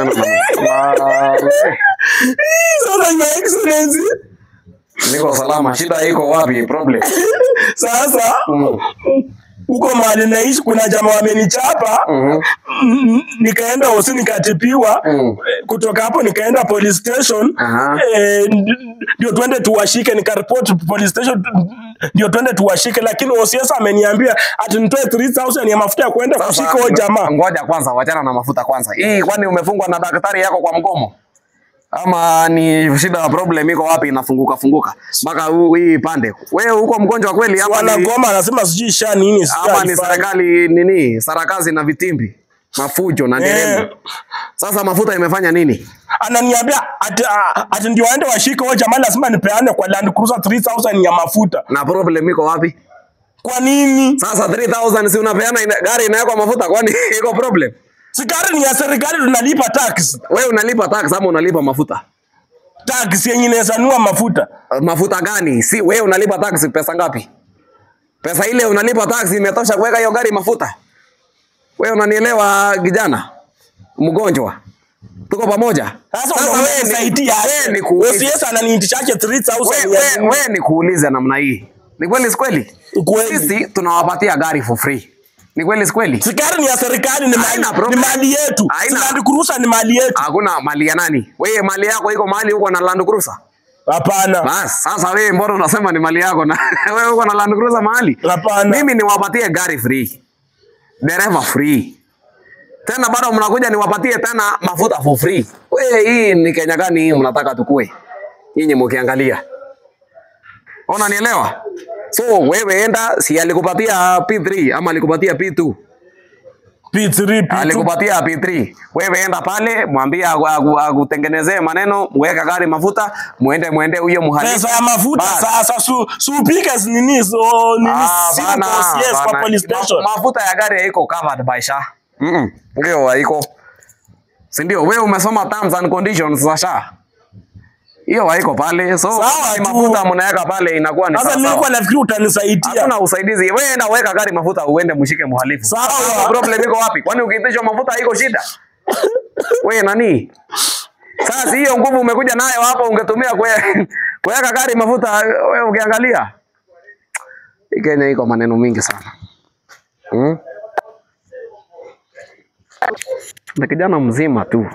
maneno na Sasa Your Excellency, niko salama. Shida iko wapi? Problem. Sasa huko mahali naishi kuna jamaa wamenichapa. Nikaenda hosi nikatibiwa. Kutoka hapo nikaenda police station. Ndio twende tuwashike, nikaripoti police station ndio twende tuwashike, lakini OCS ameniambia ati nitoe 3000 ya mafuta ya kuenda kushika huyo jamaa. Ngoja kwanza, wachana na mafuta kwanza. Hii kwani umefungwa na daktari yako kwa mgomo? Ama ni shida ya problem iko wapi inafunguka funguka mpaka hii pande? Wewe uko mgonjwa kweli ama ni, Wanagoma, anasema sijui sha nini sijui ama ni alifanya. serikali nini? Sarakazi na vitimbi, mafujo na nderemo. Sasa mafuta imefanya nini? Ananiambia ati ndio waende washike huyo jamaa lazima nipeane kwa Land Cruiser 3000 ya mafuta. Na problem iko wapi? Kwa nini? Sasa 3000 si unapeana gari inawekwa mafuta, kwani iko problem? Si gari ni ya serikali, tunalipa tax. Wewe unalipa tax ama unalipa mafuta? Tax yenye inaweza nunua mafuta. Mafuta gani? Si wewe unalipa tax pesa ngapi? Pesa ile unalipa tax imetosha kuweka hiyo gari mafuta? Wewe unanielewa kijana? Mgonjwa. Tuko pamoja? Sasa wewe unanisaidia. wewe nikuulize. OCS ananiitishaje 3000 Wewe ya nini? wewe nikuulize namna hii. Ni kweli si kweli? Kweli. Sisi tunawapatia gari for free. Ni kweli si kweli? Si gari ni ya serikali, ni mali, Haina problem. ni mali yetu. Si Haina. Land Cruiser ni mali yetu. Hakuna mali ya nani? Wewe mali yako iko mahali huko na Land Cruiser? Hapana. Bas, sasa wewe mbona unasema ni mali yako na wewe uko na Land Cruiser mahali? Hapana. Mimi niwapatie gari free. Dereva free. Tena bado mnakuja niwapatie tena mafuta for free. Wewe hii ni Kenya gani hii mnataka tukue? Nyinyi mkiangalia. Unanielewa? So wewe enda, si alikupatia P3 ama alikupatia P2? P3, P2. Alikupatia P3. Wewe enda pale, mwambie akutengenezee maneno, mweka gari mafuta, muende huyo mhalifu. Pesa ya mafuta Bas. sasa su upige nini so nini simu Bana, kwa OCS kwa bana. police station. Mafuta ya gari haiko covered by SHA. Ndio haiko. Si ndio? Wewe umesoma terms and conditions za SHA. Hiyo haiko pale. So Sawa ni tu. mafuta mnaweka pale inakuwa ni Sasa sawa. mimi nilikuwa nafikiri utanisaidia. Hakuna usaidizi. Wewe enda weka gari mafuta uende mshike mhalifu. Sawa. Sasa problem iko wapi? Kwani ukiitishwa mafuta haiko shida? Wewe nani? Sasa hiyo nguvu umekuja nayo hapo ungetumia kuweka gari mafuta wewe ukiangalia. Hii Kenya iko maneno mingi sana. Na kijana mzima tu.